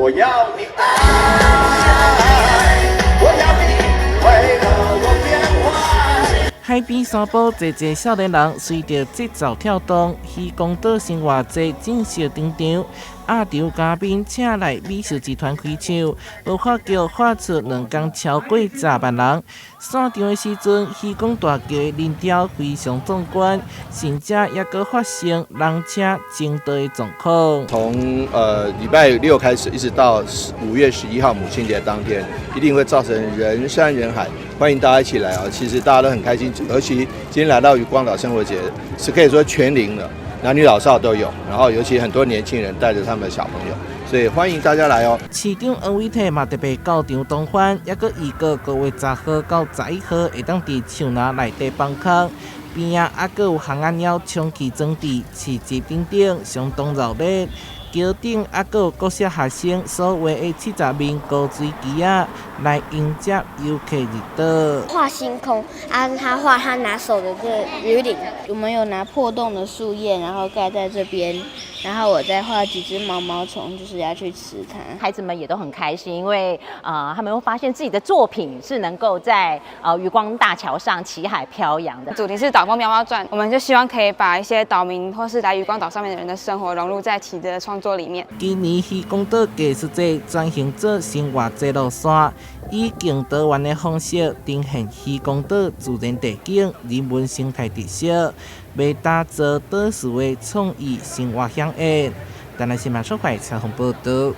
我要你愛，我要你為了我變壞。海邊散步，濟濟少年人隨著節奏跳動，漁光島生活節正式登場。壓場嘉賓請來美秀集團開唱，無法橋發出2工超過10萬人。散場的時陣，漁光大橋的人潮非常壯觀，甚至猶閣發生人車爭道的狀況。從禮拜六開始，一直到5月11號母親節當天，一定會造成人山人海。歡迎大家一起來啊！其實大家都很開心，尤其今天來到漁光島生活節，是可以說全齡的，男女老少都有。然後尤其很多年輕人帶着他們的小朋友，所以歡迎大家來哦。市長黃偉哲嘛特別到場同歡，猶閣預告5月10號到11號會當佇樹林內底放空，邊仔猶閣有烘仔鳥充氣裝置、市集等等，相當熱鬧。橋頂猶閣有國小學生所畫的70面高水旗仔，來迎接遊客入島。畫星空，啊，他畫他拿手的這個魚鱗。我們有拿破洞的樹葉，然後蓋在這邊，然後我再畫幾隻毛毛蟲，就是要去吃它。孩子們也都很開心，因為他們會發現自己的作品是能夠在漁光大橋上旗海飄揚的。主題是島風喵貓傳，我們就希望可以把一些島民或是來漁光島上面的人的生活融入在旗子的創作裡面。今年漁光島藝術節轉型做生活節路線，以更多元的方式呈現漁光島自然地景、人文生態特色，欲打造島嶼的創意生活饗宴。台南新聞出發採訪報道。